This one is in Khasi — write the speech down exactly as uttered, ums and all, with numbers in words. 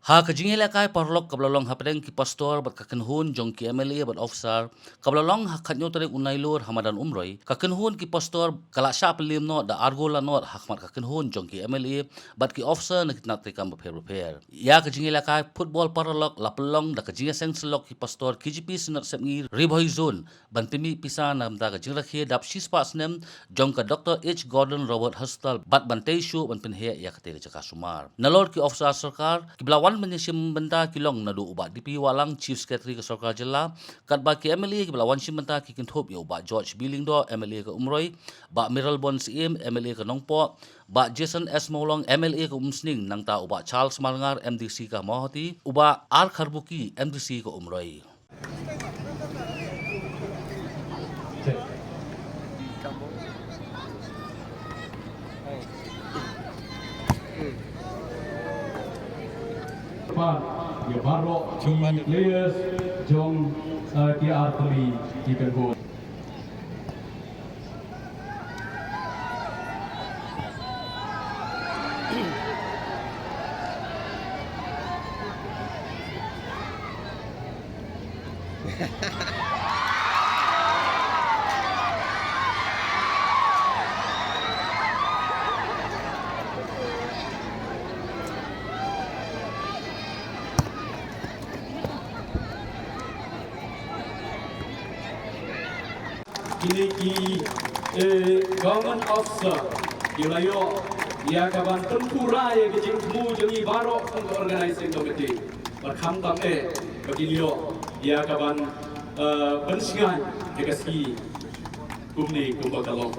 Ha ka jingïalehkai paralok kaba la long hapdeng ki pastor bad ka kynhun jong ki M L A bad officer, kaba la long ha ka khathynñiew tarik u Nailur ha madan Umroi, ka kynhun ki pastor ka la shah pynliem noh da arngut lanot ha khmat ka kynhun jong ki M L A bad ki officer na ki tnat treikam bapher bapher. Ïa ka jingïalehkai football paralok la pynlong da ka jingïaseng syllok ki pastor K J P Synod Sepngi Ri Bhoi Zone, ban pynmih pisa na ka bynta ka jingrakhe dap shispah snem jong ka Doctor H Gordon Roberts Hospital bad ban tei shuh ban pynheh ïa katei ka jaka sumar. Nalor ki officer sorkar kiba la wan ban ïashim bynta ki long naduh u Bah D P Wahlang, Chief Secretary ka sorkar jylla, katba ki M L A kiba la wan shim bynta ki kynthup ïa u Bah George B Lyngdoh, M L A ka Umroi, Bah Mayralborn Syiem, M L A ka Nongpoh, Bah Jason S Mawlong, M L A ka Umsning, nangta u Bah Charles Marngar, M D C ka Mawhati, u Bah R Kharbuki, M D C ka Umroi. Ba ïa baroh ki players jong, eh, ki artylli ki kynhun. Kine ki, eh, government officer ki la ïoh ïa ka ban pynpura ïa ka jingthmu jong ngi baroh kum ka organizing committee. Bad khamtam eh ba kin ïoh ïa ka ban, eh, pynshngaiñ ïa ka sngi kumne kumba ka long.